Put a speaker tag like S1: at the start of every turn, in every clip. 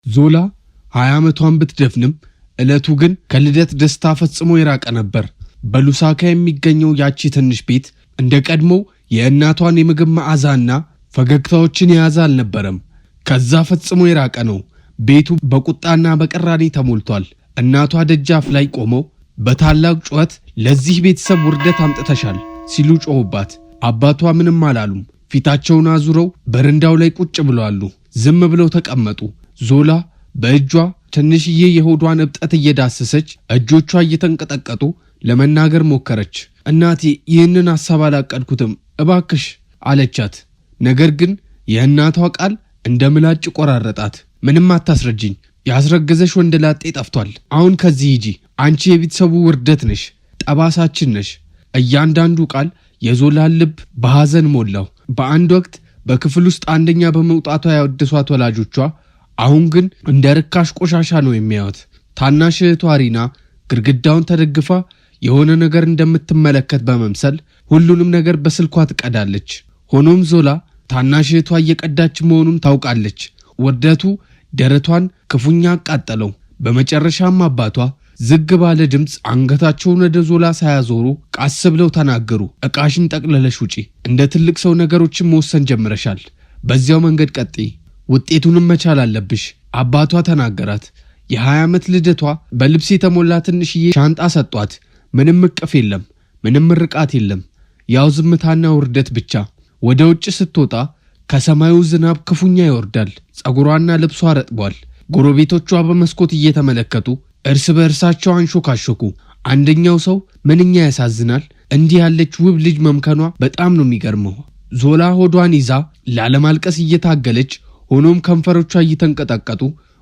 S1: ዞላ 20 ዓመቷን ብትደፍንም ዕለቱ ግን ከልደት ደስታ ፈጽሞ የራቀ ነበር። በሉሳካ የሚገኘው ያቺ ትንሽ ቤት እንደ ቀድሞው የእናቷን የምግብ መዓዛና ፈገግታዎችን የያዘ አልነበረም። ከዛ ፈጽሞ የራቀ ነው። ቤቱ በቁጣና በቅራኔ ተሞልቷል። እናቷ ደጃፍ ላይ ቆመው በታላቅ ጩኸት "ለዚህ ቤተሰብ ውርደት አምጥተሻል" ሲሉ ጮሁባት። አባቷ ምንም አላሉም። ፊታቸውን አዙረው በረንዳው ላይ ቁጭ ብለዋል። ዝም ብለው ተቀመጡ። ዞላ በእጇ ትንሽዬ የሆዷን እብጠት እየዳሰሰች፣ እጆቿ እየተንቀጠቀጡ ለመናገር ሞከረች። "እናቴ፣ ይህንን ሐሳብ አላቀድኩትም፣ እባክሽ" አለቻት። ነገር ግን የእናቷ ቃል እንደ ምላጭ ቆራረጣት። "ምንም አታስረጅኝ። ያስረገዘሽ ወንድ ላጤ ጠፍቷል። አሁን ከዚህ ሂጂ። አንቺ የቤተሰቡ ውርደት ነሽ፣ ጠባሳችን ነሽ።" እያንዳንዱ ቃል የዞላን ልብ በሐዘን ሞላው። በአንድ ወቅት በክፍል ውስጥ አንደኛ በመውጣቷ ያወደሷት ወላጆቿ አሁን ግን እንደ ርካሽ ቆሻሻ ነው የሚያዩት። ታናሽ እህቷ ሪና ግድግዳውን ተደግፋ የሆነ ነገር እንደምትመለከት በመምሰል ሁሉንም ነገር በስልኳ ትቀዳለች። ሆኖም ዞላ ታናሽ እህቷ እየቀዳች መሆኑን ታውቃለች። ውርደቱ ደረቷን ክፉኛ አቃጠለው። በመጨረሻም አባቷ ዝግ ባለ ድምፅ አንገታቸውን ወደ ዞላ ሳያዞሩ ቀስ ብለው ተናገሩ። "እቃሽን ጠቅልለሽ ውጪ። እንደ ትልቅ ሰው ነገሮችን መወሰን ጀምረሻል። በዚያው መንገድ ቀጥይ፣ ውጤቱንም መቻል አለብሽ" አባቷ ተናገራት። የ20 ዓመት ልደቷ በልብስ የተሞላ ትንሽዬ ሻንጣ ሰጧት። ምንም እቅፍ የለም፣ ምንም ምርቃት የለም። ያው ዝምታና ውርደት ብቻ። ወደ ውጭ ስትወጣ ከሰማዩ ዝናብ ክፉኛ ይወርዳል። ጸጉሯና ልብሷ ረጥቧል። ጎረቤቶቿ በመስኮት እየተመለከቱ እርስ በእርሳቸው አንሾካሾኩ። አንደኛው ሰው "ምንኛ ያሳዝናል፣ እንዲህ ያለች ውብ ልጅ መምከኗ በጣም ነው የሚገርመው።" ዞላ ሆዷን ይዛ ላለማልቀስ እየታገለች፣ ሆኖም ከንፈሮቿ እየተንቀጠቀጡ፣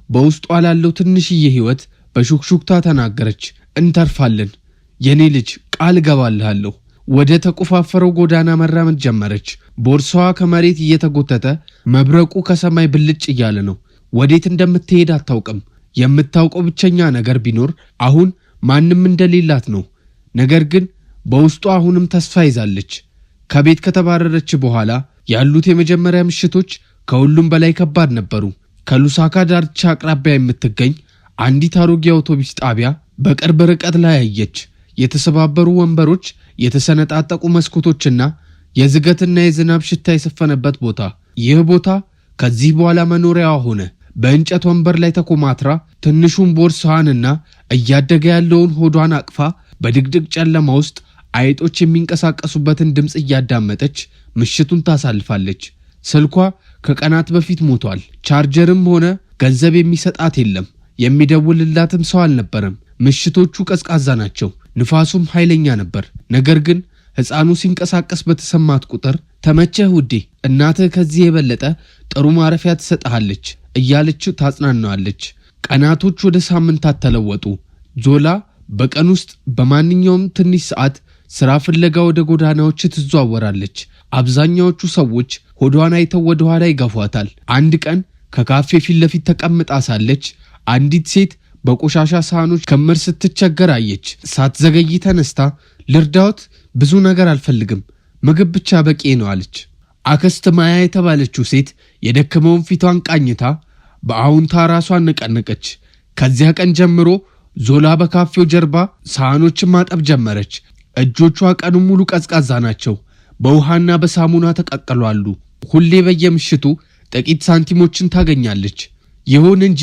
S1: በውስጧ ላለው ትንሽዬ ሕይወት በሹክሹክታ ተናገረች። "እንተርፋለን የኔ ልጅ፣ ቃል እገባልሃለሁ።" ወደ ተቆፋፈረው ጎዳና መራመድ ጀመረች። ቦርሳዋ ከመሬት እየተጎተተ፣ መብረቁ ከሰማይ ብልጭ እያለ ነው። ወዴት እንደምትሄድ አታውቅም። የምታውቀው ብቸኛ ነገር ቢኖር አሁን ማንም እንደሌላት ነው። ነገር ግን በውስጧ አሁንም ተስፋ ይዛለች። ከቤት ከተባረረች በኋላ ያሉት የመጀመሪያ ምሽቶች ከሁሉም በላይ ከባድ ነበሩ። ከሉሳካ ዳርቻ አቅራቢያ የምትገኝ አንዲት አሮጌ አውቶቡስ ጣቢያ በቅርብ ርቀት ላይ አየች። የተሰባበሩ ወንበሮች፣ የተሰነጣጠቁ መስኮቶችና የዝገትና የዝናብ ሽታ የሰፈነበት ቦታ። ይህ ቦታ ከዚህ በኋላ መኖሪያዋ ሆነ። በእንጨት ወንበር ላይ ተኮማትራ፣ ትንሹን ቦርሳዋንና እያደገ ያለውን ሆዷን አቅፋ፣ በድቅድቅ ጨለማ ውስጥ አይጦች የሚንቀሳቀሱበትን ድምፅ እያዳመጠች ምሽቱን ታሳልፋለች። ስልኳ ከቀናት በፊት ሞቷል። ቻርጀርም ሆነ ገንዘብ የሚሰጣት የለም። የሚደውልላትም ሰው አልነበረም። ምሽቶቹ ቀዝቃዛ ናቸው፣ ንፋሱም ኃይለኛ ነበር። ነገር ግን ሕፃኑ ሲንቀሳቀስ በተሰማት ቁጥር "ተመቸህ ውዴ፣ እናትህ ከዚህ የበለጠ ጥሩ ማረፊያ ትሰጥሃለች" እያለችው ታጽናናዋለች። ቀናቶች ወደ ሳምንታት ተለወጡ። ዞላ በቀን ውስጥ በማንኛውም ትንሽ ሰዓት ስራ ፍለጋ ወደ ጎዳናዎች ትዘዋወራለች። አብዛኛዎቹ ሰዎች ሆዷን አይተው ወደ ኋላ ይገፏታል። አንድ ቀን ከካፌ ፊት ለፊት ተቀምጣ ሳለች አንዲት ሴት በቆሻሻ ሳህኖች ክምር ስትቸገር አየች። ሳትዘገይ ተነስታ "ልርዳዎት? ብዙ ነገር አልፈልግም፣ ምግብ ብቻ በቂ ነው" አለች። አክስት ማያ የተባለችው ሴት የደከመውን ፊቷን ቃኝታ በአዎንታ ራሷን ነቀነቀች። ከዚያ ቀን ጀምሮ ዞላ በካፌው ጀርባ ሳህኖችን ማጠብ ጀመረች። እጆቿ ቀኑን ሙሉ ቀዝቃዛ ናቸው፣ በውሃና በሳሙና ተቀቅለዋል። ሁሌ በየምሽቱ ጥቂት ሳንቲሞችን ታገኛለች። ይሁን እንጂ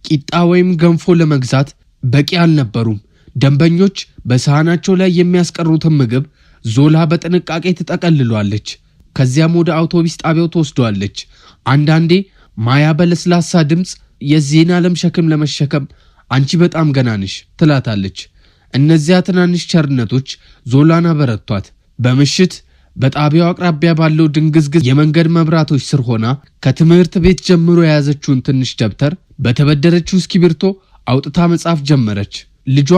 S1: ቂጣ ወይም ገንፎ ለመግዛት በቂ አልነበሩም። ደንበኞች በሳህናቸው ላይ የሚያስቀሩትን ምግብ ዞላ በጥንቃቄ ትጠቀልሏለች። ከዚያም ወደ አውቶቡስ ጣቢያው ትወስደዋለች። አንዳንዴ ማያ በለስላሳ ድምፅ "የዚህን ዓለም ሸክም ለመሸከም አንቺ በጣም ገና ነሽ" ትላታለች። እነዚያ ትናንሽ ቸርነቶች ዞላን አበረቷት። በምሽት በጣቢያው አቅራቢያ ባለው ድንግዝግዝ የመንገድ መብራቶች ስር ሆና ከትምህርት ቤት ጀምሮ የያዘችውን ትንሽ ደብተር በተበደረችው እስክሪብቶ አውጥታ መጻፍ ጀመረች። ልጇ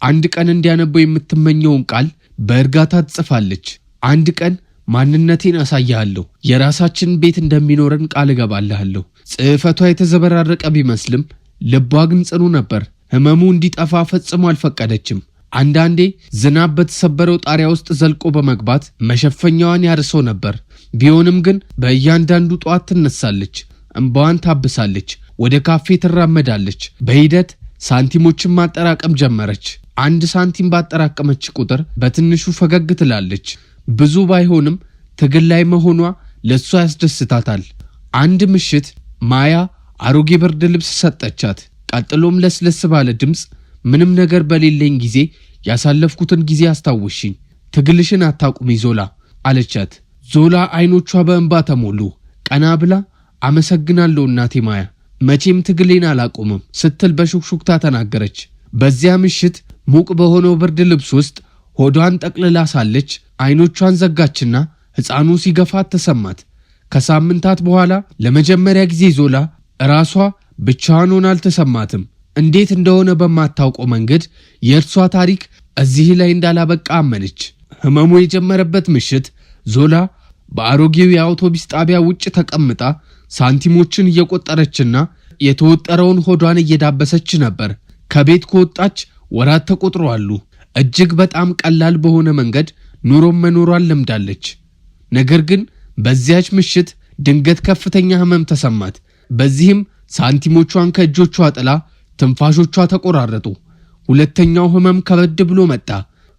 S1: አንድ ቀን እንዲያነበው የምትመኘውን ቃል በእርጋታ ትጽፋለች። "አንድ ቀን ማንነቴን አሳይሃለሁ። የራሳችን ቤት እንደሚኖረን ቃል እገባልሃለሁ።" ጽሕፈቷ የተዘበራረቀ ቢመስልም ልቧ ግን ጽኑ ነበር። ህመሙ እንዲጠፋ ፈጽሞ አልፈቀደችም። አንዳንዴ ዝናብ በተሰበረው ጣሪያ ውስጥ ዘልቆ በመግባት መሸፈኛዋን ያርሰው ነበር። ቢሆንም ግን በእያንዳንዱ ጠዋት ትነሳለች፣ እንባዋን ታብሳለች። ወደ ካፌ ትራመዳለች። በሂደት ሳንቲሞችን ማጠራቀም ጀመረች። አንድ ሳንቲም ባጠራቀመች ቁጥር በትንሹ ፈገግ ትላለች። ብዙ ባይሆንም ትግል ላይ መሆኗ ለእሷ ያስደስታታል። አንድ ምሽት ማያ አሮጌ ብርድ ልብስ ሰጠቻት። ቀጥሎም ለስለስ ባለ ድምፅ ምንም ነገር በሌለኝ ጊዜ ያሳለፍኩትን ጊዜ አስታውሽኝ፣ ትግልሽን አታቁሚ ዞላ አለቻት። ዞላ አይኖቿ በእንባ ተሞሉ። ቀና ብላ አመሰግናለሁ እናቴ ማያ፣ መቼም ትግሌን አላቆምም ስትል በሹክሹክታ ተናገረች። በዚያ ምሽት ሙቅ በሆነው ብርድ ልብስ ውስጥ ሆዷን ጠቅልላ ሳለች አይኖቿን ዘጋችና ሕፃኑ ሲገፋት ተሰማት። ከሳምንታት በኋላ ለመጀመሪያ ጊዜ ዞላ ራሷ ብቻዋን ሆና አልተሰማትም። እንዴት እንደሆነ በማታውቀው መንገድ የእርሷ ታሪክ እዚህ ላይ እንዳላበቃ አመነች። ህመሙ የጀመረበት ምሽት ዞላ በአሮጌው የአውቶቡስ ጣቢያ ውጭ ተቀምጣ ሳንቲሞችን እየቆጠረችና የተወጠረውን ሆዷን እየዳበሰች ነበር። ከቤት ከወጣች ወራት ተቆጥረዋል። እጅግ በጣም ቀላል በሆነ መንገድ ኑሮም መኖሯን ለምዳለች። ነገር ግን በዚያች ምሽት ድንገት ከፍተኛ ህመም ተሰማት። በዚህም ሳንቲሞቿን ከእጆቿ ጥላ ትንፋሾቿ ተቆራረጡ። ሁለተኛው ህመም ከበድ ብሎ መጣ።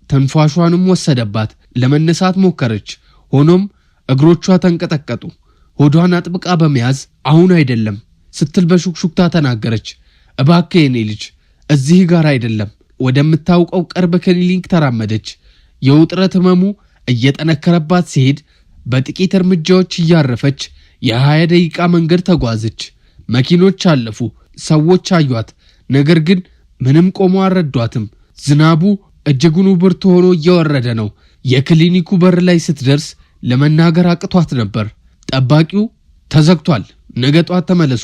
S1: ትንፋሿንም ወሰደባት። ለመነሳት ሞከረች። ሆኖም እግሮቿ ተንቀጠቀጡ። ሆዷን አጥብቃ በመያዝ አሁን አይደለም ስትል በሹክሹክታ ተናገረች። እባክህ የኔ ልጅ እዚህ ጋር አይደለም። ወደምታውቀው ቅርብ ክሊኒክ ተራመደች። የውጥረት ህመሙ እየጠነከረባት ሲሄድ በጥቂት እርምጃዎች እያረፈች የ20 ደቂቃ መንገድ ተጓዘች። መኪኖች አለፉ፣ ሰዎች አዩአት። ነገር ግን ምንም ቆሞ አልረዷትም። ዝናቡ እጅጉን ብርቱ ሆኖ እየወረደ ነው። የክሊኒኩ በር ላይ ስትደርስ ለመናገር አቅቷት ነበር። ጠባቂው ተዘግቷል፣ ነገ ጧት ተመለሱ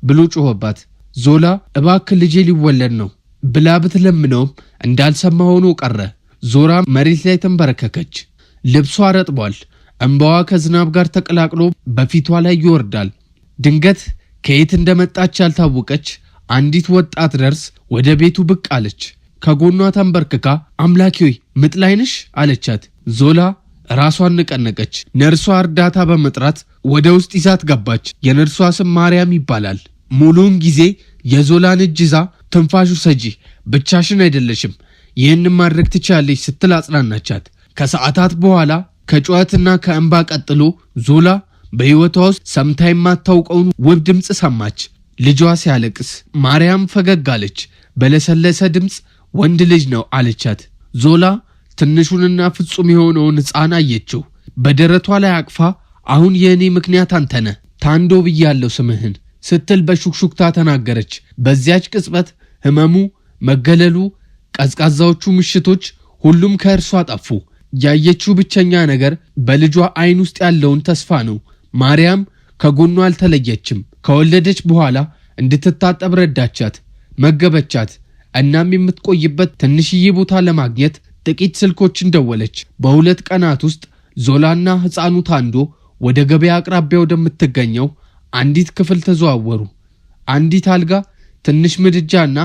S1: ብሎ ጮኸባት። ዞላ እባክህ ልጄ ሊወለድ ነው ብላ ብትለምነውም እንዳልሰማ ሆኖ ቀረ። ዞራ መሬት ላይ ተንበረከከች። ልብሷ ረጥቧል። እንባዋ ከዝናብ ጋር ተቀላቅሎ በፊቷ ላይ ይወርዳል። ድንገት ከየት እንደመጣች ያልታወቀች አንዲት ወጣት ነርስ ወደ ቤቱ ብቅ አለች። ከጎኗ ተንበርክካ አምላኬ ሆይ ምጥ ላይ ነሽ አለቻት። ዞላ ራሷን ነቀነቀች። ነርሷ እርዳታ በመጥራት ወደ ውስጥ ይዛት ገባች። የነርሷ ስም ማርያም ይባላል። ሙሉውን ጊዜ የዞላን እጅ ይዛ ትንፋሹ ሰጂ፣ ብቻሽን አይደለሽም፣ ይህን ማድረግ ትችያለሽ ስትል አጽናናቻት። ከሰዓታት በኋላ ከጩኸትና ከእንባ ቀጥሎ ዞላ በሕይወቷ ውስጥ ሰምታ የማታውቀውን ውብ ድምፅ ሰማች። ልጇ ሲያለቅስ ማርያም ፈገግ አለች። በለሰለሰ ድምፅ ወንድ ልጅ ነው አለቻት። ዞላ ትንሹንና ፍጹም የሆነውን ሕፃን አየችው። በደረቷ ላይ አቅፋ አሁን የእኔ ምክንያት አንተ ነህ ታንዶ ብያለሁ ስምህን ስትል በሹክሹክታ ተናገረች። በዚያች ቅጽበት ህመሙ፣ መገለሉ፣ ቀዝቃዛዎቹ ምሽቶች ሁሉም ከእርሷ ጠፉ። ያየችው ብቸኛ ነገር በልጇ ዓይን ውስጥ ያለውን ተስፋ ነው። ማርያም ከጎኗ አልተለየችም። ከወለደች በኋላ እንድትታጠብ ረዳቻት፣ መገበቻት። እናም የምትቆይበት ትንሽዬ ቦታ ለማግኘት ጥቂት ስልኮችን ደወለች። በ2 ቀናት ውስጥ ዞላና ሕፃኑ ታንዶ ወደ ገበያ አቅራቢያ ወደምትገኘው አንዲት ክፍል ተዘዋወሩ። አንዲት አልጋ፣ ትንሽ ምድጃና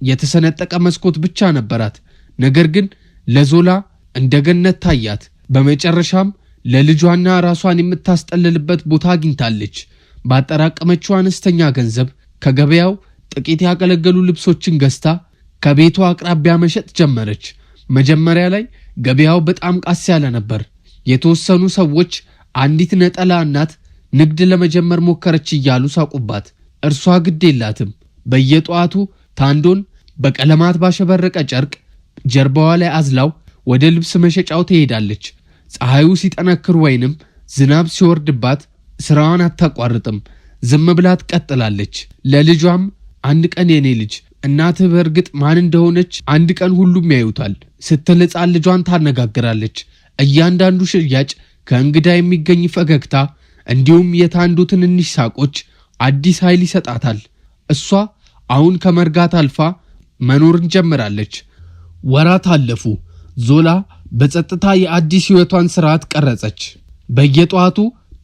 S1: የተሰነጠቀ መስኮት ብቻ ነበራት። ነገር ግን ለዞላ እንደ ገነት ታያት። በመጨረሻም ለልጇና ራሷን የምታስጠልልበት ቦታ አግኝታለች። ባጠራቀመችው አነስተኛ ገንዘብ ከገበያው ጥቂት ያገለገሉ ልብሶችን ገዝታ ከቤቷ አቅራቢያ መሸጥ ጀመረች። መጀመሪያ ላይ ገበያው በጣም ቀስ ያለ ነበር። የተወሰኑ ሰዎች አንዲት ነጠላ እናት ንግድ ለመጀመር ሞከረች እያሉ ሳቁባት። እርሷ ግድ የላትም። በየጠዋቱ ታንዶን በቀለማት ባሸበረቀ ጨርቅ ጀርባዋ ላይ አዝላው ወደ ልብስ መሸጫው ትሄዳለች። ፀሐዩ ሲጠነክር ወይንም ዝናብ ሲወርድባት ስራዋን አታቋርጥም። ዝም ብላ ትቀጥላለች። ለልጇም አንድ ቀን የኔ ልጅ እናትህ በእርግጥ ማን እንደሆነች አንድ ቀን ሁሉም ያዩታል ስትል ሕፃን ልጇን ታነጋግራለች። እያንዳንዱ ሽያጭ፣ ከእንግዳ የሚገኝ ፈገግታ፣ እንዲሁም የታንዱ ትንንሽ ሳቆች አዲስ ኃይል ይሰጣታል። እሷ አሁን ከመርጋት አልፋ መኖርን ጀምራለች። ወራት አለፉ። ዞላ በጸጥታ የአዲስ ሕይወቷን ስርዓት ቀረጸች። በየጠዋቱ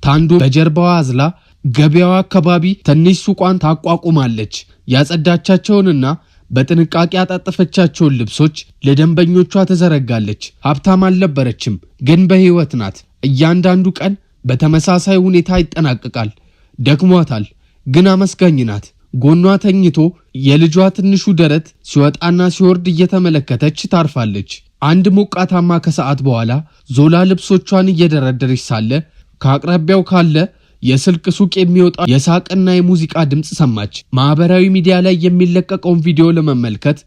S1: ታንዶ በጀርባዋ አዝላ ገበያው አካባቢ ትንሽ ሱቋን ታቋቁማለች። ያጸዳቻቸውንና በጥንቃቄ ያጣጠፈቻቸውን ልብሶች ለደንበኞቿ ትዘረጋለች። ሀብታም አልነበረችም፣ ግን በሕይወት ናት። እያንዳንዱ ቀን በተመሳሳይ ሁኔታ ይጠናቀቃል። ደክሟታል፣ ግን አመስጋኝ ናት። ጎኗ ተኝቶ የልጇ ትንሹ ደረት ሲወጣና ሲወርድ እየተመለከተች ታርፋለች። አንድ ሞቃታማ ከሰዓት በኋላ ዞላ ልብሶቿን እየደረደረች ሳለ ከአቅራቢያው ካለ የስልክ ሱቅ የሚወጣ የሳቅና የሙዚቃ ድምፅ ሰማች። ማኅበራዊ ሚዲያ ላይ የሚለቀቀውን ቪዲዮ ለመመልከት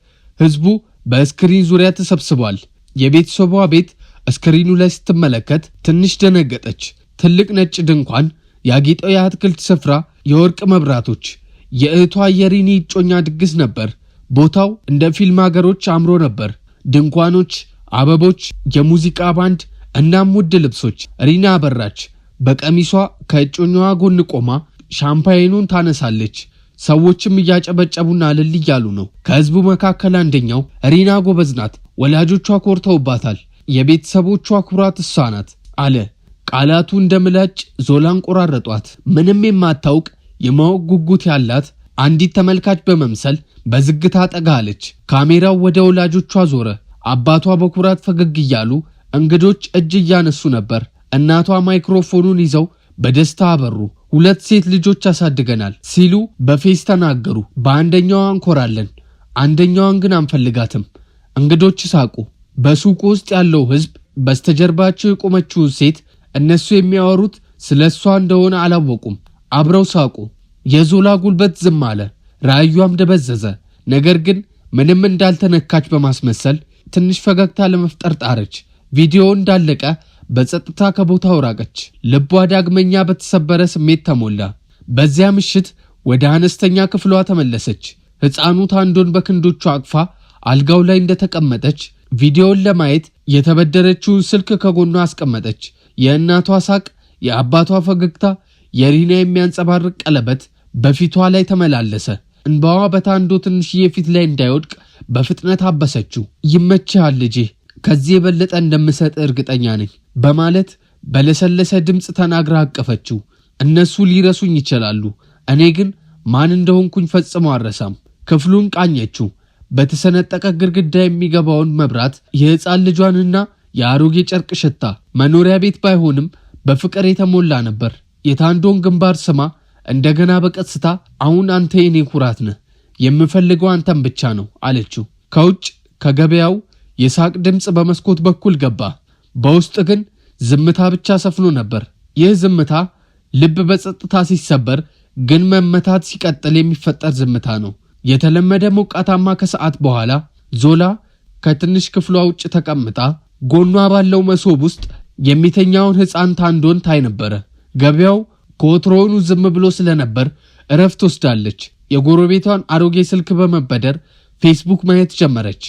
S1: ህዝቡ በ screen ዙሪያ ተሰብስቧል። የቤተሰቧ ቤት screen ኑ ላይ ስትመለከት ትንሽ ደነገጠች። ትልቅ ነጭ ድንኳን፣ ያጌጠው የአትክልት ስፍራ፣ የወርቅ መብራቶች። የእህቷ የሪኒ እጮኛ ድግስ ነበር። ቦታው እንደ ፊልም ሀገሮች አምሮ ነበር። ድንኳኖች፣ አበቦች፣ የሙዚቃ ባንድ እናም ውድ ልብሶች። ሪና አበራች። በቀሚሷ ከእጮኛዋ ጎን ቆማ ሻምፓይኑን ታነሳለች። ሰዎችም እያጨበጨቡና እልል እያሉ ነው። ከህዝቡ መካከል አንደኛው ሪና ጎበዝ ናት፣ ወላጆቿ ኮርተውባታል፣ የቤተሰቦቿ ኩራት እሷ ናት አለ። ቃላቱ እንደ ምላጭ ዞላን ቆራረጧት። ምንም የማታውቅ የማወቅ ጉጉት ያላት አንዲት ተመልካች በመምሰል በዝግታ ጠጋ አለች። ካሜራው ወደ ወላጆቿ ዞረ። አባቷ በኩራት ፈገግ እያሉ እንግዶች እጅ እያነሱ ነበር። እናቷ ማይክሮፎኑን ይዘው በደስታ አበሩ። ሁለት ሴት ልጆች አሳድገናል ሲሉ በፌዝ ተናገሩ። በአንደኛዋ እንኮራለን፣ አንደኛዋን ግን አንፈልጋትም። እንግዶች ሳቁ። በሱቁ ውስጥ ያለው ሕዝብ በስተጀርባቸው የቆመችውን ሴት እነሱ የሚያወሩት ስለ እሷ እንደሆነ አላወቁም። አብረው ሳቁ። የዞላ ጉልበት ዝም አለ፣ ራእዩም ደበዘዘ። ነገር ግን ምንም እንዳልተነካች በማስመሰል ትንሽ ፈገግታ ለመፍጠር ጣረች። ቪዲዮ እንዳለቀ በጸጥታ ከቦታው ራቀች። ልቧ ዳግመኛ በተሰበረ ስሜት ተሞላ። በዚያ ምሽት ወደ አነስተኛ ክፍሏ ተመለሰች። ሕፃኑ ታንዶን በክንዶቿ አቅፋ አልጋው ላይ እንደተቀመጠች ቪዲዮውን ለማየት የተበደረችውን ስልክ ከጎኗ አስቀመጠች። የእናቷ ሳቅ፣ የአባቷ ፈገግታ፣ የሪና የሚያንጸባርቅ ቀለበት በፊቷ ላይ ተመላለሰ። እንባዋ በታንዶ ትንሽዬ ፊት ላይ እንዳይወድቅ በፍጥነት አበሰችው። ይመችሃል ልጄ፣ ከዚህ የበለጠ እንደምሰጥ እርግጠኛ ነኝ በማለት በለሰለሰ ድምፅ ተናግራ አቀፈችው። እነሱ ሊረሱኝ ይችላሉ፣ እኔ ግን ማን እንደሆንኩኝ ፈጽሞ አልረሳም። ክፍሉን ቃኘችው። በተሰነጠቀ ግድግዳ የሚገባውን መብራት፣ የሕፃን ልጇንና የአሮጌ ጨርቅ ሽታ። መኖሪያ ቤት ባይሆንም በፍቅር የተሞላ ነበር። የታንዶን ግንባር ስማ እንደገና በቀስታ አሁን አንተ የኔ ኩራት ነህ፣ የምፈልገው አንተን ብቻ ነው አለችው። ከውጭ ከገበያው የሳቅ ድምፅ በመስኮት በኩል ገባ። በውስጥ ግን ዝምታ ብቻ ሰፍኖ ነበር። ይህ ዝምታ ልብ በጸጥታ ሲሰበር ግን መመታት ሲቀጥል የሚፈጠር ዝምታ ነው። የተለመደ ሞቃታማ ከሰዓት በኋላ ዞላ ከትንሽ ክፍሏ ውጭ ተቀምጣ ጎኗ ባለው መሶብ ውስጥ የሚተኛውን ሕፃን ታንዶን ታይ ነበረ። ገበያው ከወትሮውኑ ዝም ብሎ ስለነበር እረፍት ወስዳለች። የጎረቤቷን አሮጌ ስልክ በመበደር ፌስቡክ ማየት ጀመረች።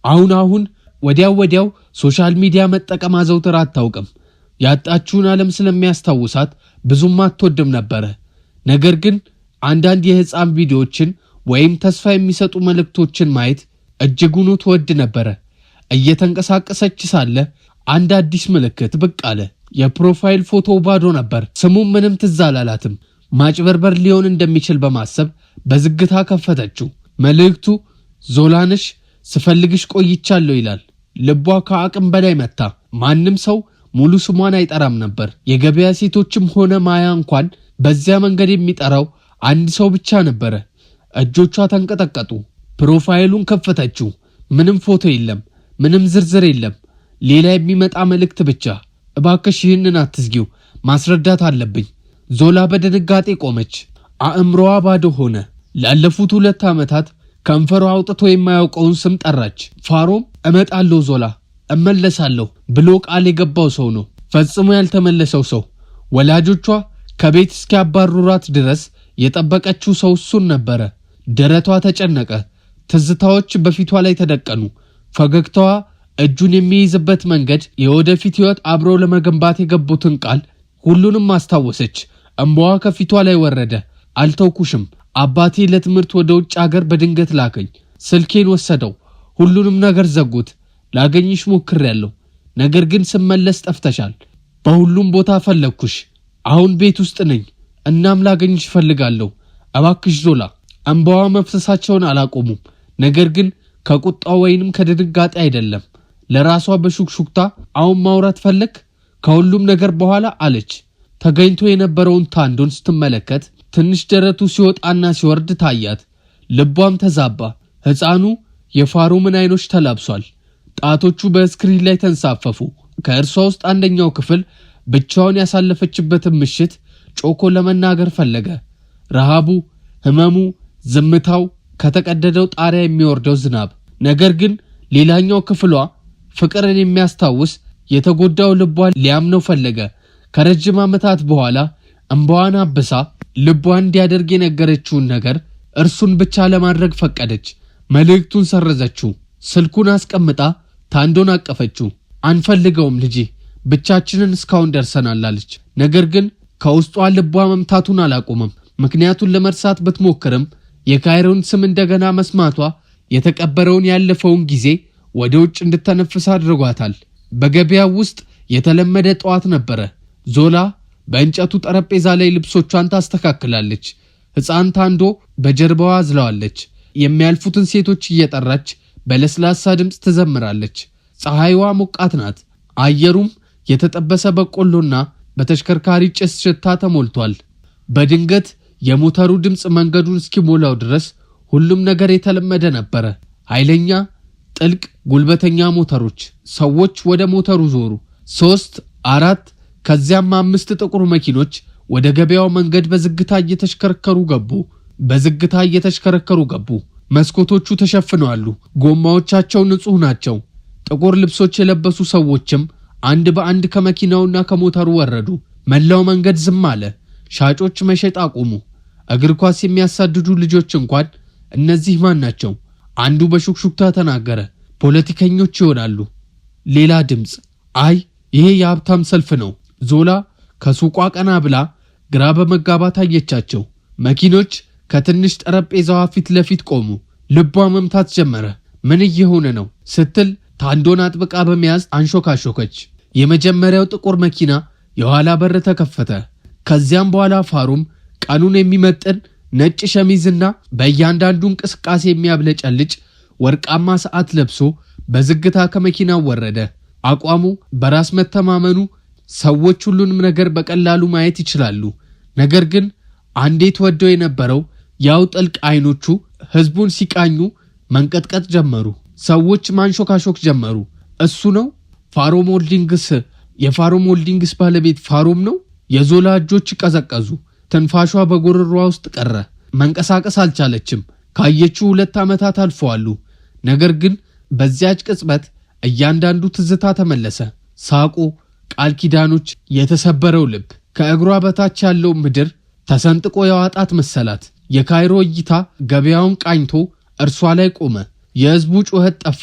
S1: አሁን አሁን ወዲያው ወዲያው social media መጠቀም አዘውትራ አታውቅም። ያጣችውን ዓለም ስለሚያስታውሳት ብዙም አትወድም ነበረ። ነገር ግን አንዳንድ የሕፃን ቪዲዮዎችን ወይም ተስፋ የሚሰጡ መልእክቶችን ማየት እጅጉኑ ትወድ ነበረ። እየተንቀሳቀሰች ሳለ አንድ አዲስ ምልክት ብቅ አለ። የ profile ፎቶው ባዶ ነበር። ስሙም ምንም ትዝ አላላትም። ማጭበርበር ሊሆን እንደሚችል በማሰብ በዝግታ ከፈተችው። መልእክቱ ዞላንሽ ስፈልግሽ ቆይቻለሁ ይላል። ልቧ ከአቅም በላይ መታ። ማንም ሰው ሙሉ ስሟን አይጠራም ነበር። የገበያ ሴቶችም ሆነ ማያ እንኳን በዚያ መንገድ የሚጠራው አንድ ሰው ብቻ ነበረ። እጆቿ ተንቀጠቀጡ። profile ኡን ከፈተችው። ምንም ፎቶ የለም፣ ምንም ዝርዝር የለም። ሌላ የሚመጣ መልእክት ብቻ። እባክሽ ይህንን አትዝጊው፣ ማስረዳት አለብኝ። ዞላ በድንጋጤ ቆመች። አእምሮዋ ባዶ ሆነ። ላለፉት 2 ዓመታት ከንፈሯ አውጥቶ የማያውቀውን ስም ጠራች። ፋሮም እመጣለሁ ዞላ፣ እመለሳለሁ ብሎ ቃል የገባው ሰው ነው። ፈጽሞ ያልተመለሰው ሰው። ወላጆቿ ከቤት እስኪያባርሯት ድረስ የጠበቀችው ሰው እሱን ነበረ። ደረቷ ተጨነቀ። ትዝታዎች በፊቷ ላይ ተደቀኑ። ፈገግታዋ፣ እጁን የሚይዝበት መንገድ፣ የወደፊት ሕይወት አብሮ ለመገንባት የገቡትን ቃል ሁሉንም አስታወሰች። እምባዋ ከፊቷ ላይ ወረደ። አልተውኩሽም። አባቴ ለትምህርት ወደ ውጭ አገር በድንገት ላከኝ። ስልኬን ወሰደው። ሁሉንም ነገር ዘጉት። ላገኝሽ ሞክሬያለሁ፣ ነገር ግን ስመለስ ጠፍተሻል። በሁሉም ቦታ ፈለግኩሽ። አሁን ቤት ውስጥ ነኝ። እናም ላገኝሽ እፈልጋለሁ። እባክሽ ዞላ። እምባዋ መፍሰሳቸውን አላቆሙም። ነገር ግን ከቁጣ ወይንም ከድንጋጤ አይደለም። ለራሷ በሹክሹክታ አሁን ማውራት ፈለግ ከሁሉም ነገር በኋላ አለች። ተገኝቶ የነበረውን ታንዶን ስትመለከት ትንሽ ደረቱ ሲወጣና ሲወርድ ታያት። ልቧም ተዛባ። ሕፃኑ የፋሩምን አይኖች ተላብሷል። ጣቶቹ በ screen ላይ ተንሳፈፉ። ከእርሷ ውስጥ አንደኛው ክፍል ብቻውን ያሳለፈችበትን ምሽት ጮኮ ለመናገር ፈለገ። ረሃቡ፣ ህመሙ፣ ዝምታው፣ ከተቀደደው ጣሪያ የሚወርደው ዝናብ። ነገር ግን ሌላኛው ክፍሏ ፍቅርን የሚያስታውስ የተጎዳው ልቧ ሊያምነው ፈለገ። ከረጅም ዓመታት በኋላ እምባዋን አብሳ ልቧ እንዲያደርግ የነገረችውን ነገር እርሱን ብቻ ለማድረግ ፈቀደች። መልእክቱን ሰረዘችው። ስልኩን አስቀምጣ ታንዶን አቀፈችው። አንፈልገውም ልጄ፣ ብቻችንን እስካሁን ደርሰናል አለች። ነገር ግን ከውስጧ ልቧ መምታቱን አላቆመም። ምክንያቱን ለመርሳት ብትሞክርም የካይሮን ስም እንደገና መስማቷ የተቀበረውን ያለፈውን ጊዜ ወደ ውጭ እንድተነፍስ አድርጓታል። በገበያው ውስጥ የተለመደ ጠዋት ነበረ። ዞላ በእንጨቱ ጠረጴዛ ላይ ልብሶቿን ታስተካክላለች። ሕፃን ታንዶ በጀርባዋ አዝለዋለች። የሚያልፉትን ሴቶች እየጠራች በለስላሳ ድምፅ ትዘምራለች። ፀሐይዋ ሞቃት ናት። አየሩም የተጠበሰ በቆሎና በተሽከርካሪ ጭስ ሽታ ተሞልቷል። በድንገት የሞተሩ ድምፅ መንገዱን እስኪሞላው ድረስ ሁሉም ነገር የተለመደ ነበረ። ኃይለኛ፣ ጥልቅ፣ ጉልበተኛ ሞተሮች። ሰዎች ወደ ሞተሩ ዞሩ። 3፣ 4 ከዚያም 5 ጥቁር መኪኖች ወደ ገበያው መንገድ በዝግታ እየተሽከረከሩ ገቡ። በዝግታ እየተሽከረከሩ ገቡ። መስኮቶቹ ተሸፍነዋል። ጎማዎቻቸው ንጹህ ናቸው። ጥቁር ልብሶች የለበሱ ሰዎችም አንድ በአንድ ከመኪናውና ከሞተሩ ወረዱ። መላው መንገድ ዝም አለ። ሻጮች መሸጥ አቆሙ። እግር ኳስ የሚያሳድዱ ልጆች እንኳን እነዚህ ማን ናቸው? አንዱ በሹክሹክታ ተናገረ። ፖለቲከኞች ይሆናሉ። ሌላ ድምፅ፣ አይ ይሄ የሀብታም ሰልፍ ነው። ዞላ ከሱቋ ቀና ብላ ግራ በመጋባት አየቻቸው። መኪኖች ከትንሽ ጠረጴዛዋ ፊት ለፊት ቆሙ። ልቧ መምታት ጀመረ። ምን እየሆነ ነው ስትል ታንዶን አጥብቃ በመያዝ አንሾካሾከች። የመጀመሪያው ጥቁር መኪና የኋላ በር ተከፈተ። ከዚያም በኋላ ፋሩም ቀኑን የሚመጥን ነጭ ሸሚዝና በእያንዳንዱ እንቅስቃሴ የሚያብለጨልጭ ወርቃማ ሰዓት ለብሶ በዝግታ ከመኪናው ወረደ። አቋሙ፣ በራስ መተማመኑ፣ ሰዎች ሁሉንም ነገር በቀላሉ ማየት ይችላሉ። ነገር ግን አንዴት ወደው የነበረው ያው ጥልቅ አይኖቹ ህዝቡን ሲቃኙ መንቀጥቀጥ ጀመሩ። ሰዎች ማንሾካሾክ ጀመሩ። እሱ ነው ፋሮም ሆልዲንግስ፣ የፋሮም ሆልዲንግስ ባለቤት ፋሮም ነው። የዞላ እጆች ቀዘቀዙ። ትንፋሿ በጉሮሮዋ ውስጥ ቀረ። መንቀሳቀስ አልቻለችም። ካየችው 2 ዓመታት አልፈዋሉ። ነገር ግን በዚያች ቅጽበት እያንዳንዱ ትዝታ ተመለሰ። ሳቁ፣ ቃል ኪዳኖች፣ የተሰበረው ልብ። ከእግሯ በታች ያለው ምድር ተሰንጥቆ የዋጣት መሰላት። የካይሮ እይታ ገበያውን ቃኝቶ እርሷ ላይ ቆመ። የህዝቡ ጩኸት ጠፋ።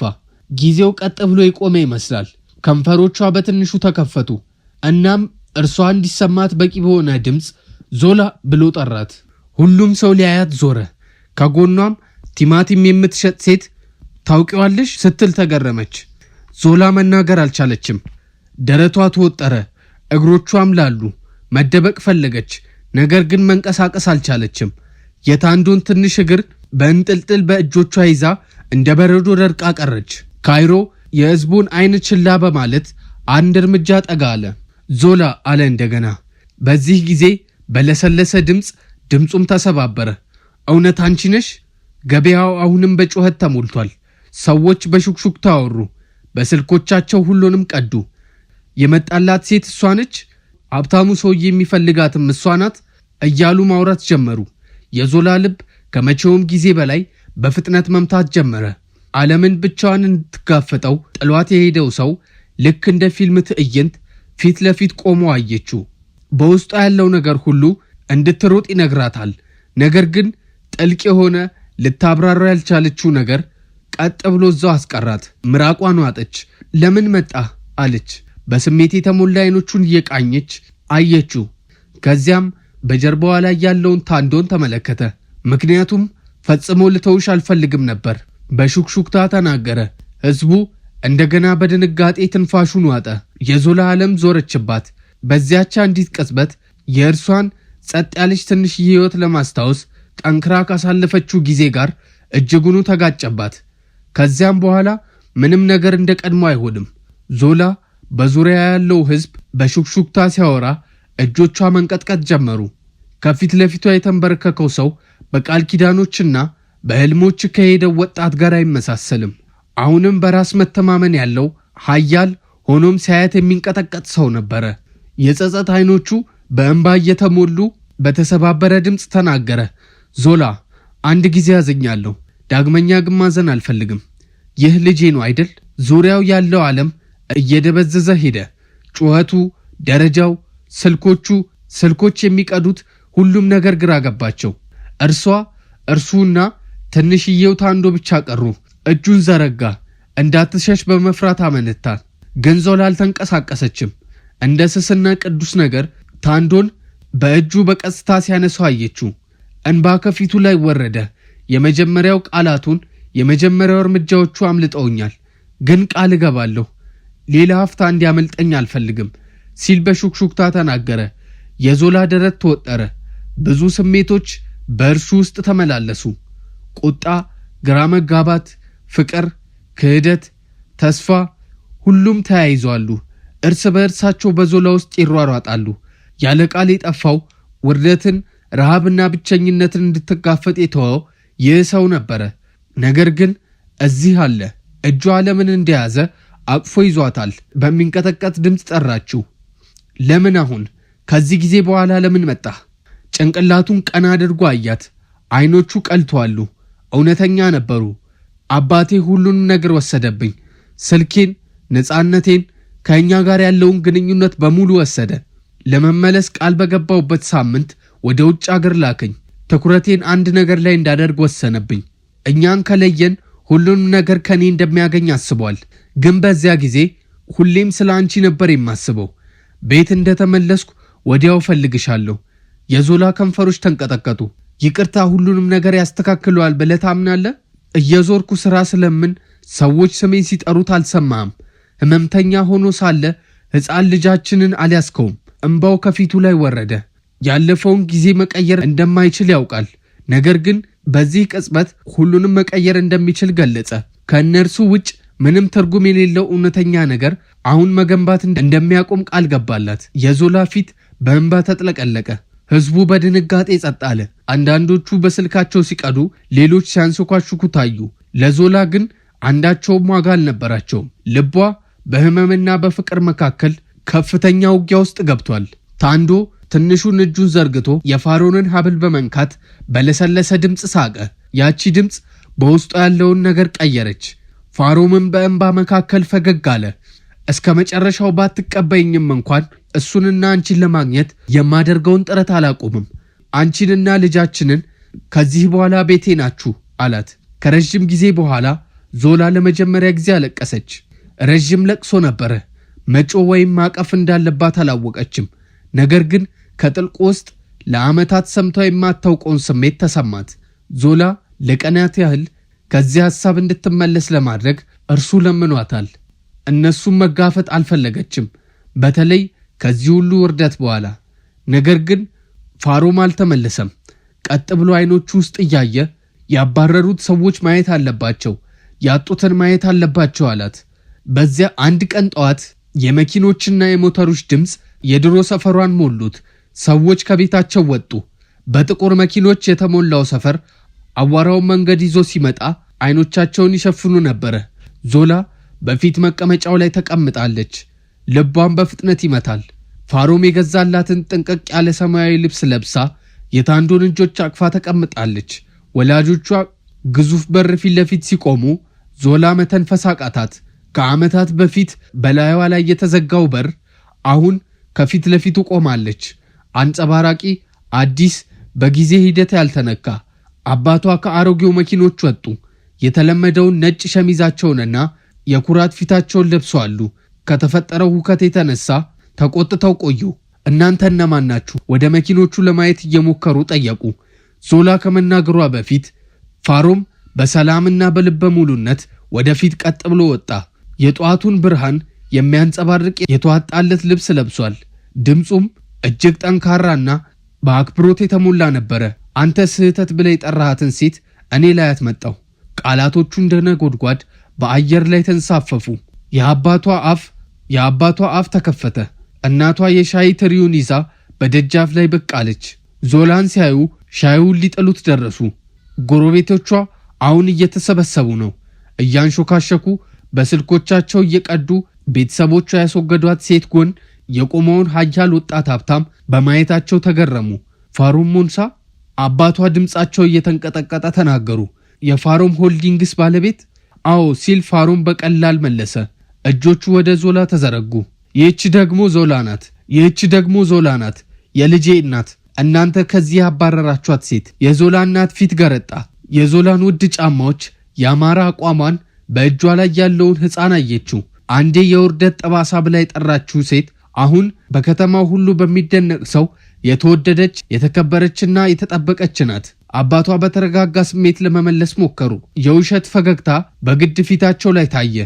S1: ጊዜው ቀጥ ብሎ የቆመ ይመስላል። ከንፈሮቿ በትንሹ ተከፈቱ። እናም እርሷ እንዲሰማት በቂ በሆነ ድምፅ ዞላ ብሎ ጠራት። ሁሉም ሰው ሊያያት ዞረ። ከጎኗም ቲማቲም የምትሸጥ ሴት ታውቂዋለሽ ስትል ተገረመች። ዞላ መናገር አልቻለችም። ደረቷ ተወጠረ፣ እግሮቿም ላሉ። መደበቅ ፈለገች፣ ነገር ግን መንቀሳቀስ አልቻለችም። የታንዶን ትንሽ እግር በእንጥልጥል በእጆቿ ይዛ እንደ በረዶ ደርቃ ቀረች። ካይሮ የህዝቡን አይን ችላ በማለት አንድ እርምጃ ጠጋ አለ። ዞላ አለ እንደገና። በዚህ ጊዜ በለሰለሰ ድምፅ፣ ድምፁም ተሰባበረ። እውነት አንቺ ነሽ? ገበያው አሁንም በጩኸት ተሞልቷል። ሰዎች በሹክሹክታ አወሩ። በስልኮቻቸው ሁሉንም ቀዱ። የመጣላት ሴት እሷ ነች፣ ሀብታሙ ሰውዬ የሚፈልጋትም እሷ ናት እያሉ ማውራት ጀመሩ። የዞላ ልብ ከመቼውም ጊዜ በላይ በፍጥነት መምታት ጀመረ። ዓለምን ብቻዋን እንድትጋፈጠው ጥሏት የሄደው ሰው ልክ እንደ ፊልም ትዕይንት ፊት ለፊት ቆሞ አየችው። በውስጧ ያለው ነገር ሁሉ እንድትሮጥ ይነግራታል። ነገር ግን ጥልቅ የሆነ ልታብራራ ያልቻለችው ነገር ቀጥ ብሎ እዛው አስቀራት። ምራቋን ዋጠች። ለምን መጣ አለች። በስሜት የተሞላ አይኖቹን እየቃኘች አየችው። ከዚያም በጀርባዋ ላይ ያለውን ታንዶን ተመለከተ። ምክንያቱም ፈጽሞ ልተውሽ አልፈልግም ነበር፣ በሹክሹክታ ተናገረ። ህዝቡ እንደገና በድንጋጤ ትንፋሹን ዋጠ። የዞላ ዓለም ዞረችባት። በዚያች አንዲት ቅጽበት የእርሷን ጸጥ ያለች ትንሽ ህይወት ለማስታወስ ጠንክራ ካሳለፈችው ጊዜ ጋር እጅጉኑ ተጋጨባት። ከዚያም በኋላ ምንም ነገር እንደ ቀድሞ አይሆንም። ዞላ በዙሪያ ያለው ህዝብ በሹክሹክታ ሲያወራ እጆቿ መንቀጥቀጥ ጀመሩ። ከፊት ለፊቷ የተንበረከከው ሰው በቃል ኪዳኖችና በሕልሞች ከሄደው ወጣት ጋር አይመሳሰልም። አሁንም በራስ መተማመን ያለው ኃያል ሆኖም ሲያያት የሚንቀጠቀጥ ሰው ነበረ። የጸጸት አይኖቹ በእንባ እየተሞሉ በተሰባበረ ድምፅ ተናገረ። "ዞላ፣ አንድ ጊዜ አዝኛለሁ። ዳግመኛ ግን ማዘን አልፈልግም። ይህ ልጄ ነው አይደል?" ዙሪያው ያለው ዓለም እየደበዘዘ ሄደ። ጩኸቱ፣ ደረጃው፣ ስልኮቹ፣ ስልኮች የሚቀዱት ሁሉም ነገር ግራ ገባቸው። እርሷ፣ እርሱና ትንሽዬው ታንዶ ብቻ ቀሩ። እጁን ዘረጋ። እንዳትሸሽ በመፍራት አመነታ። ግን ዞላ አልተንቀሳቀሰችም። እንደ ስስና ቅዱስ ነገር ታንዶን በእጁ በቀስታ ሲያነሳው አየችው። እንባ ከፊቱ ላይ ወረደ። የመጀመሪያው ቃላቱን፣ የመጀመሪያው እርምጃዎቹ አምልጠውኛል፣ ግን ቃል እገባለሁ ሌላ ሀፍታ እንዲያመልጠኝ አልፈልግም ሲል በሹክሹክታ ተናገረ። የዞላ ደረት ተወጠረ። ብዙ ስሜቶች በእርሱ ውስጥ ተመላለሱ። ቁጣ፣ ግራ መጋባት፣ ፍቅር፣ ክህደት፣ ተስፋ፣ ሁሉም ተያይዘዋሉ። እርስ በእርሳቸው በዞላ ውስጥ ይሯሯጣሉ። ያለ ቃል የጠፋው ውርደትን፣ ረሃብና ብቸኝነትን እንድትጋፈጥ የተወው ይህ ሰው ነበረ። ነገር ግን እዚህ አለ። እጇ ለምን እንደያዘ አቅፎ ይዟታል። በሚንቀጠቀጥ ድምፅ ጠራችው። "ለምን አሁን? ከዚህ ጊዜ በኋላ ለምን መጣህ?" ጭንቅላቱን ቀና አድርጎ አያት። አይኖቹ ቀልተዋሉ፣ እውነተኛ ነበሩ። "አባቴ ሁሉንም ነገር ወሰደብኝ። ስልኬን፣ ነፃነቴን፣ ከእኛ ጋር ያለውን ግንኙነት በሙሉ ወሰደ። ለመመለስ ቃል በገባሁበት ሳምንት ወደ ውጭ አገር ላከኝ። ትኩረቴን አንድ ነገር ላይ እንዳደርግ ወሰነብኝ። እኛን ከለየን ሁሉንም ነገር ከኔ እንደሚያገኝ አስቧል። ግን በዚያ ጊዜ ሁሌም ስለ አንቺ ነበር የማስበው። ቤት እንደተመለስኩ ወዲያው እፈልግሻለሁ።" የዞላ ከንፈሮች ተንቀጠቀጡ። "ይቅርታ ሁሉንም ነገር ያስተካክለዋል ብለህ ታምናለህ? እየዞርኩ ሥራ ስለምን ሰዎች ስሜን ሲጠሩት አልሰማህም። ህመምተኛ ሆኖ ሳለ ሕፃን ልጃችንን አልያዝከውም።" እምባው ከፊቱ ላይ ወረደ። ያለፈውን ጊዜ መቀየር እንደማይችል ያውቃል። ነገር ግን በዚህ ቅጽበት ሁሉንም መቀየር እንደሚችል ገለጸ። ከእነርሱ ውጭ ምንም ትርጉም የሌለው እውነተኛ ነገር አሁን መገንባት እንደሚያቆም ቃል ገባላት። የዞላ ፊት በእንባ ተጥለቀለቀ። ህዝቡ በድንጋጤ ጸጥ አለ። አንዳንዶቹ በስልካቸው ሲቀዱ፣ ሌሎች ሲያንሾካሹኩ ታዩ። ለዞላ ግን አንዳቸውም ዋጋ አልነበራቸውም። ልቧ በህመምና በፍቅር መካከል ከፍተኛ ውጊያ ውስጥ ገብቷል። ታንዶ ትንሹን እጁን ዘርግቶ የፋሮንን ሀብል በመንካት በለሰለሰ ድምፅ ሳቀ። ያቺ ድምፅ በውስጡ ያለውን ነገር ቀየረች። ፋሮምን በእንባ መካከል ፈገግ አለ። "እስከ መጨረሻው ባትቀበይኝም እንኳን እሱንና አንቺን ለማግኘት የማደርገውን ጥረት አላቆምም። አንቺንና ልጃችንን ከዚህ በኋላ ቤቴ ናችሁ" አላት። ከረዥም ጊዜ በኋላ ዞላ ለመጀመሪያ ጊዜ አለቀሰች። ረዥም ለቅሶ ነበረ። መጮህ ወይም ማቀፍ እንዳለባት አላወቀችም። ነገር ግን ከጥልቁ ውስጥ ለዓመታት ሰምታ የማታውቀውን ስሜት ተሰማት። ዞላ ለቀናት ያህል ከዚህ ሐሳብ እንድትመለስ ለማድረግ እርሱ ለምኗታል። እነሱም መጋፈጥ አልፈለገችም፣ በተለይ ከዚህ ሁሉ ውርደት በኋላ። ነገር ግን ፋሮም አልተመለሰም። ቀጥ ብሎ አይኖቹ ውስጥ እያየ "ያባረሩት ሰዎች ማየት አለባቸው፣ ያጡትን ማየት አለባቸው" አላት። በዚያ አንድ ቀን ጠዋት የመኪኖችና የሞተሮች ድምፅ የድሮ ሰፈሯን ሞሉት። ሰዎች ከቤታቸው ወጡ። በጥቁር መኪኖች የተሞላው ሰፈር አዋራውን መንገድ ይዞ ሲመጣ አይኖቻቸውን ይሸፍኑ ነበረ። ዞላ በፊት መቀመጫው ላይ ተቀምጣለች። ልቧን በፍጥነት ይመታል። ፋሮም የገዛላትን ጥንቅቅ ያለ ሰማያዊ ልብስ ለብሳ የታንዶን እጆች አቅፋ ተቀምጣለች። ወላጆቿ ግዙፍ በር ፊት ለፊት ሲቆሙ ዞላ መተንፈስ አቃታት። ከዓመታት በፊት በላይዋ ላይ የተዘጋው በር አሁን ከፊት ለፊቱ ቆማለች። አንጸባራቂ፣ አዲስ፣ በጊዜ ሂደት ያልተነካ። አባቷ ከአሮጌው መኪኖች ወጡ። የተለመደውን ነጭ ሸሚዛቸውንና የኩራት ፊታቸውን ለብሰዋል። ከተፈጠረው ሁከት የተነሳ ተቆጥተው ቆዩ። "እናንተ እነማን ናችሁ?" ወደ መኪኖቹ ለማየት እየሞከሩ ጠየቁ። ዞላ ከመናገሯ በፊት ፋሮም በሰላምና በልበ ሙሉነት ወደፊት ቀጥ ብሎ ወጣ። የጠዋቱን ብርሃን የሚያንጸባርቅ የተዋጣለት ልብስ ለብሷል። ድምፁም እጅግ ጠንካራና በአክብሮት የተሞላ ነበረ። "አንተ ስህተት ብለህ የጠራሃትን ሴት እኔ ላያት መጣሁ።" ቃላቶቹ እንደ ነጎድጓድ በአየር ላይ ተንሳፈፉ። የአባቷ አፍ ተከፈተ። እናቷ የሻይ ትሪውን ይዛ በደጃፍ ላይ ብቅ አለች። ዞላን ሲያዩ ሻዩን ሊጥሉት ደረሱ። ጎረቤቶቿ አሁን እየተሰበሰቡ ነው። እያንሾካሸኩ በስልኮቻቸው እየቀዱ ቤተሰቦቿ ያስወገዷት ሴት ጎን የቆመውን ሀያል ወጣት ሀብታም በማየታቸው ተገረሙ። ፋሩም ሞንሳ፣ አባቷ ድምፃቸው እየተንቀጠቀጠ ተናገሩ። የፋሮም ሆልዲንግስ ባለቤት? አዎ ሲል ፋሮም በቀላል መለሰ። እጆቹ ወደ ዞላ ተዘረጉ። ይህች ደግሞ ዞላ ናት። ይህች ደግሞ ዞላ ናት፣ የልጄ እናት፣ እናንተ ከዚህ ያባረራችኋት ሴት። የዞላ እናት ፊት ገረጣ። የዞላን ውድ ጫማዎች፣ ያማረ አቋሟን፣ በእጇ ላይ ያለውን ሕፃን አየችው። አንዴ የውርደት ጠባሳ ብላ የጠራችው ሴት አሁን በከተማው ሁሉ በሚደነቅ ሰው የተወደደች፣ የተከበረችና የተጠበቀች ናት። አባቷ በተረጋጋ ስሜት ለመመለስ ሞከሩ። የውሸት ፈገግታ በግድ ፊታቸው ላይ ታየ።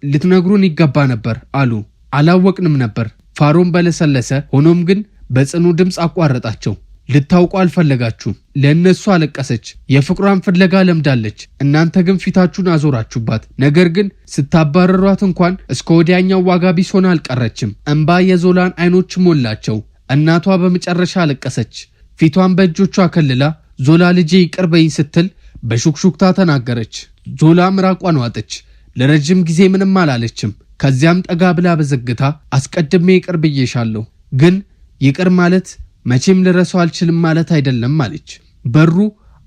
S1: ልትነግሩን ይገባ ነበር አሉ። አላወቅንም ነበር። ፋሮን በለሰለሰ ሆኖም ግን በጽኑ ድምፅ አቋረጣቸው። ልታውቁ አልፈለጋችሁም። ለእነሱ አለቀሰች። የፍቅሯን ፍለጋ ለምዳለች። እናንተ ግን ፊታችሁን አዞራችሁባት። ነገር ግን ስታባረሯት እንኳን እስከ ወዲያኛው ዋጋ ቢስ ሆና አልቀረችም። እንባ የዞላን አይኖች ሞላቸው። እናቷ በመጨረሻ አለቀሰች። ፊቷን በእጆቿ ከልላ ዞላ ልጄ ይቅር በይኝ ስትል በሹክሹክታ ተናገረች። ዞላ ምራቋን ዋጠች። ለረጅም ጊዜ ምንም አላለችም። ከዚያም ጠጋ ብላ በዝግታ አስቀድሜ ይቅር ብዬሻለሁ፣ ግን ይቅር ማለት መቼም ልረሳው አልችልም ማለት አይደለም አለች። በሩ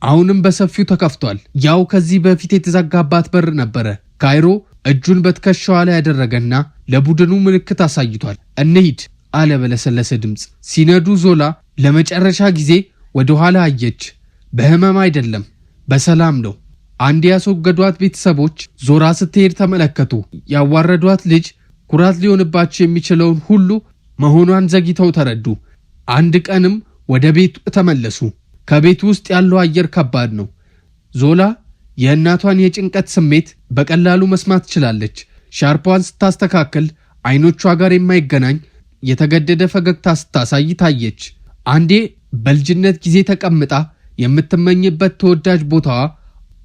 S1: አሁንም በሰፊው ተከፍቷል። ያው ከዚህ በፊት የተዘጋባት በር ነበረ። ካይሮ እጁን በትከሻዋ ላይ ያደረገና ለቡድኑ ምልክት አሳይቷል። እንሂድ አለ በለሰለሰ ድምፅ። ሲነዱ ዞላ ለመጨረሻ ጊዜ ወደ ኋላ አየች። በህመም አይደለም፣ በሰላም ነው። አንድ ያስወገዷት ቤተሰቦች ዞራ ስትሄድ ተመለከቱ። ያዋረዷት ልጅ ኩራት ሊሆንባቸው የሚችለውን ሁሉ መሆኗን ዘግይተው ተረዱ። አንድ ቀንም ወደ ቤቱ ተመለሱ። ከቤቱ ውስጥ ያለው አየር ከባድ ነው። ዞላ የእናቷን የጭንቀት ስሜት በቀላሉ መስማት ትችላለች። ሻርፏን ስታስተካክል አይኖቿ ጋር የማይገናኝ የተገደደ ፈገግታ ስታሳይ ታየች። አንዴ በልጅነት ጊዜ ተቀምጣ የምትመኝበት ተወዳጅ ቦታዋ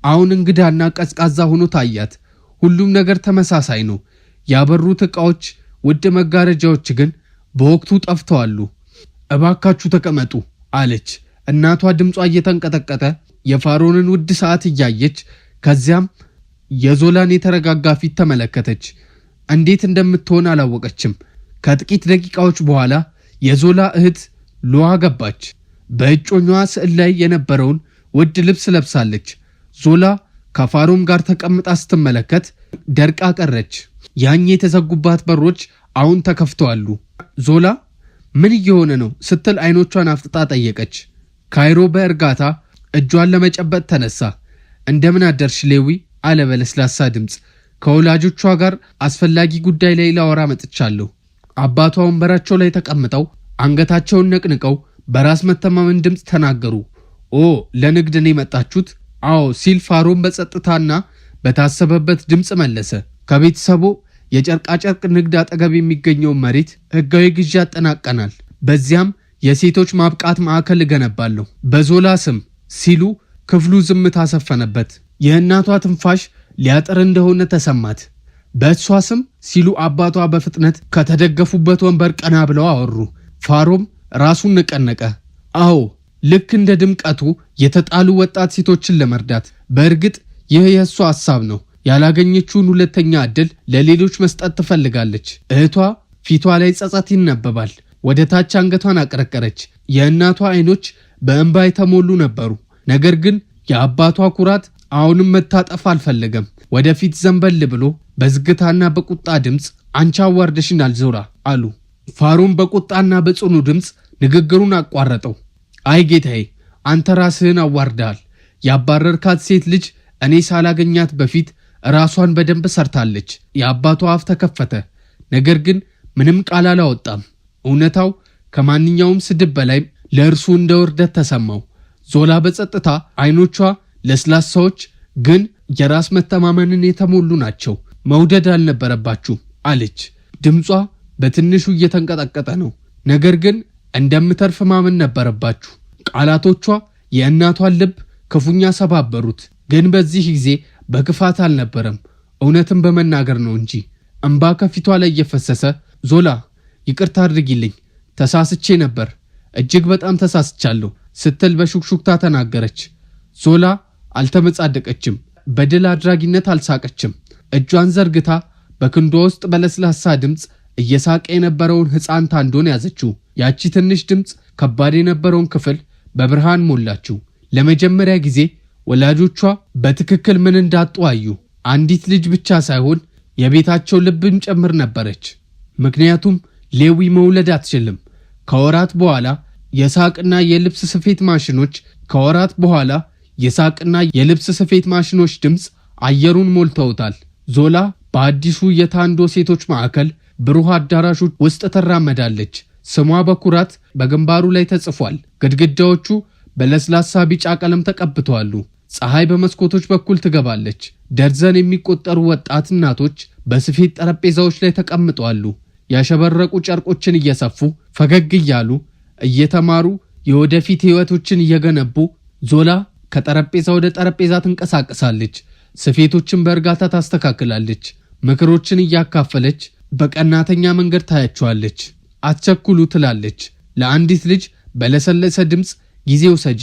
S1: አሁን እንግዳና ቀዝቃዛ ሆኖ ታያት። ሁሉም ነገር ተመሳሳይ ነው። ያበሩት ዕቃዎች፣ ውድ መጋረጃዎች ግን በወቅቱ ጠፍተዋሉ። እባካችሁ ተቀመጡ አለች እናቷ ድምጿ እየተንቀጠቀጠ የፋሮንን ውድ ሰዓት እያየች። ከዚያም የዞላን የተረጋጋ ፊት ተመለከተች። እንዴት እንደምትሆን አላወቀችም። ከጥቂት ደቂቃዎች በኋላ የዞላ እህት ሉዋ ገባች። በእጮኛዋ ስዕል ላይ የነበረውን ውድ ልብስ ለብሳለች። ዞላ ከፋሮም ጋር ተቀምጣ ስትመለከት ደርቃ ቀረች። ያኝ የተዘጉባት በሮች አሁን ተከፍተዋሉ። ዞላ ምን እየሆነ ነው ስትል አይኖቿን አፍጥጣ ጠየቀች። ካይሮ በእርጋታ እጇን ለመጨበጥ ተነሳ። እንደምን አደርሽ ሌዊ አለ በለስላሳ ድምፅ። ከወላጆቿ ጋር አስፈላጊ ጉዳይ ላይ ላወራ መጥቻለሁ። አባቷ ወንበራቸው ላይ ተቀምጠው አንገታቸውን ነቅንቀው በራስ መተማመን ድምፅ ተናገሩ። ኦ፣ ለንግድ ነው የመጣችሁት? አዎ ሲል ፋሮን በጸጥታና በታሰበበት ድምፅ መለሰ። ከቤተሰቡ የጨርቃጨርቅ ንግድ አጠገብ የሚገኘውን መሬት ሕጋዊ ግዢ ያጠናቀናል። በዚያም የሴቶች ማብቃት ማዕከል እገነባለሁ በዞላ ስም ሲሉ ክፍሉ ዝምታ ሰፈነበት። የእናቷ ትንፋሽ ሊያጥር እንደሆነ ተሰማት። በእሷ ስም ሲሉ አባቷ በፍጥነት ከተደገፉበት ወንበር ቀና ብለው አወሩ። ፋሮም ራሱን ነቀነቀ። አዎ፣ ልክ እንደ ድምቀቱ የተጣሉ ወጣት ሴቶችን ለመርዳት። በእርግጥ ይህ የእሷ ሐሳብ ነው። ያላገኘችውን ሁለተኛ ዕድል ለሌሎች መስጠት ትፈልጋለች። እህቷ ፊቷ ላይ ጸጸት ይነበባል። ወደ ታች አንገቷን አቀረቀረች። የእናቷ አይኖች በእንባ የተሞሉ ነበሩ። ነገር ግን የአባቷ ኩራት አሁንም መታጠፍ አልፈለገም። ወደፊት ዘንበል ብሎ በዝግታና በቁጣ ድምፅ አንቺ አዋርደሽናል ዞላ አሉ። ፋሮን በቁጣና በጽኑ ድምፅ ንግግሩን አቋረጠው። አይ ጌታዬ፣ አንተ ራስህን አዋርደሃል። ያባረርካት ሴት ልጅ እኔ ሳላገኛት በፊት ራሷን በደንብ ሰርታለች። የአባቷ አፍ ተከፈተ፣ ነገር ግን ምንም ቃል አላወጣም። እውነታው ከማንኛውም ስድብ በላይ ለእርሱ እንደ ውርደት ተሰማው። ዞላ በጸጥታ አይኖቿ ለስላሳዎች ግን የራስ መተማመንን የተሞሉ ናቸው። መውደድ አልነበረባችሁ አለች። ድምጿ በትንሹ እየተንቀጠቀጠ ነው። ነገር ግን እንደምተርፍ ማመን ነበረባችሁ። ቃላቶቿ የእናቷን ልብ ክፉኛ ሰባበሩት። ግን በዚህ ጊዜ በክፋት አልነበረም፣ እውነትን በመናገር ነው እንጂ። እምባ ከፊቷ ላይ እየፈሰሰ ዞላ ይቅርታ አድርጊልኝ፣ ተሳስቼ ነበር። እጅግ በጣም ተሳስቻለሁ ስትል በሹክሹክታ ተናገረች። ዞላ አልተመጻደቀችም፣ በድል አድራጊነት አልሳቀችም። እጇን ዘርግታ በክንዷ ውስጥ በለስላሳ ድምፅ እየሳቀ የነበረውን ሕፃን ታንዶን ያዘችው። ያቺ ትንሽ ድምፅ ከባድ የነበረውን ክፍል በብርሃን ሞላችው። ለመጀመሪያ ጊዜ ወላጆቿ በትክክል ምን እንዳጡ አዩ። አንዲት ልጅ ብቻ ሳይሆን የቤታቸው ልብም ጭምር ነበረች። ምክንያቱም ሌዊ መውለድ አትችልም። ከወራት በኋላ የሳቅና የልብስ ስፌት ማሽኖች ከወራት በኋላ የሳቅና የልብስ ስፌት ማሽኖች ድምፅ አየሩን ሞልተውታል። ዞላ በአዲሱ የታንዶ ሴቶች ማዕከል ብሩህ አዳራሾች ውስጥ ትራመዳለች። ስሟ በኩራት በግንባሩ ላይ ተጽፏል። ግድግዳዎቹ በለስላሳ ቢጫ ቀለም ተቀብተዋል። ፀሐይ በመስኮቶች በኩል ትገባለች። ደርዘን የሚቆጠሩ ወጣት እናቶች በስፌት ጠረጴዛዎች ላይ ተቀምጠዋል። ያሸበረቁ ጨርቆችን እየሰፉ፣ ፈገግ እያሉ፣ እየተማሩ፣ የወደፊት ሕይወቶችን እየገነቡ። ዞላ ከጠረጴዛ ወደ ጠረጴዛ ትንቀሳቀሳለች። ስፌቶችን በእርጋታ ታስተካክላለች። ምክሮችን እያካፈለች በቀናተኛ መንገድ ታያቸዋለች። አትቸኩሉ ትላለች። ለአንዲት ልጅ በለሰለሰ ድምፅ ጊዜ ውሰጂ።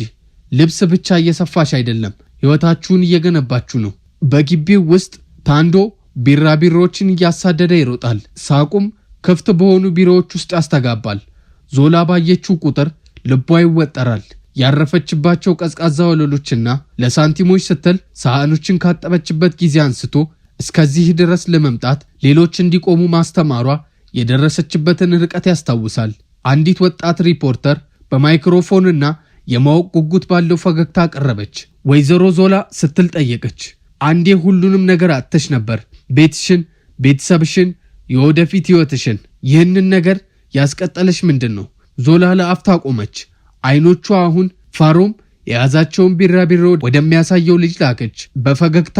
S1: ልብስ ብቻ እየሰፋሽ አይደለም፣ ሕይወታችሁን እየገነባችሁ ነው። በግቢው ውስጥ ታንዶ ቢራቢሮችን እያሳደደ ይሮጣል። ሳቁም ክፍት በሆኑ ቢሮዎች ውስጥ ያስተጋባል። ዞላ ባየችው ቁጥር ልቧ ይወጠራል። ያረፈችባቸው ቀዝቃዛ ወለሎችና ለሳንቲሞች ስትል ሳህኖችን ካጠበችበት ጊዜ አንስቶ እስከዚህ ድረስ ለመምጣት ሌሎች እንዲቆሙ ማስተማሯ የደረሰችበትን ርቀት ያስታውሳል። አንዲት ወጣት ሪፖርተር በማይክሮፎንና የማወቅ ጉጉት ባለው ፈገግታ አቀረበች። ወይዘሮ ዞላ ስትል ጠየቀች። አንዴ ሁሉንም ነገር አጥተሽ ነበር፣ ቤትሽን፣ ቤተሰብሽን፣ የወደፊት ሕይወትሽን። ይህንን ነገር ያስቀጠለሽ ምንድን ነው? ዞላ ለአፍታ ቆመች። አይኖቿ አሁን ፋሮም የያዛቸውን ቢራቢሮ ወደሚያሳየው ልጅ ላከች። በፈገግታ፣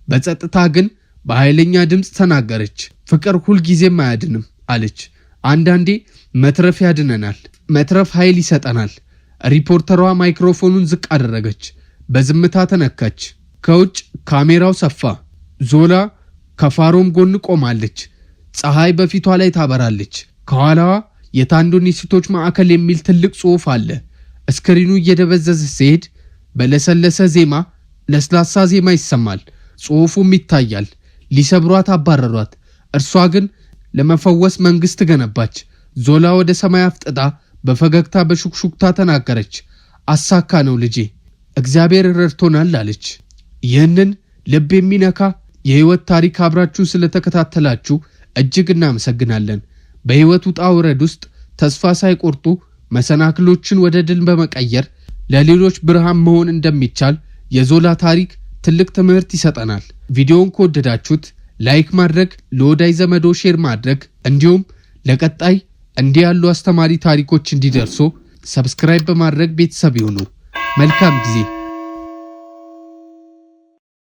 S1: በጸጥታ ግን በኃይለኛ ድምፅ ተናገረች። ፍቅር ሁልጊዜም አያድንም አለች። አንዳንዴ መትረፍ ያድነናል። መትረፍ ኃይል ይሰጠናል። ሪፖርተሯ ማይክሮፎኑን ዝቅ አደረገች። በዝምታ ተነካች። ከውጭ ካሜራው ሰፋ። ዞላ ከፋሮም ጎን ቆማለች። ፀሐይ በፊቷ ላይ ታበራለች። ከኋላዋ የታንዶን የሴቶች ማዕከል የሚል ትልቅ ጽሑፍ አለ። እስክሪኑ እየደበዘዘ ሲሄድ በለሰለሰ ዜማ ለስላሳ ዜማ ይሰማል። ጽሑፉም ይታያል። ሊሰብሯት አባረሯት። እርሷ ግን ለመፈወስ መንግስት ገነባች። ዞላ ወደ ሰማይ አፍጥጣ በፈገግታ በሹክሹክታ ተናገረች። አሳካ ነው ልጄ፣ እግዚአብሔር ረድቶናል አለች። ይህንን ልብ የሚነካ የህይወት ታሪክ አብራችሁ ስለተከታተላችሁ እጅግ እናመሰግናለን። በህይወት ውጣ ውረድ ውስጥ ተስፋ ሳይቆርጡ መሰናክሎችን ወደ ድል በመቀየር ለሌሎች ብርሃን መሆን እንደሚቻል የዞላ ታሪክ ትልቅ ትምህርት ይሰጠናል። ቪዲዮውን ከወደዳችሁት like ማድረግ፣ ለወዳጅ ዘመዶ share ማድረግ እንዲሁም ለቀጣይ እንዲህ ያሉ አስተማሪ ታሪኮች እንዲደርሱ subscribe በማድረግ ቤተሰብ ይሁኑ። መልካም ጊዜ።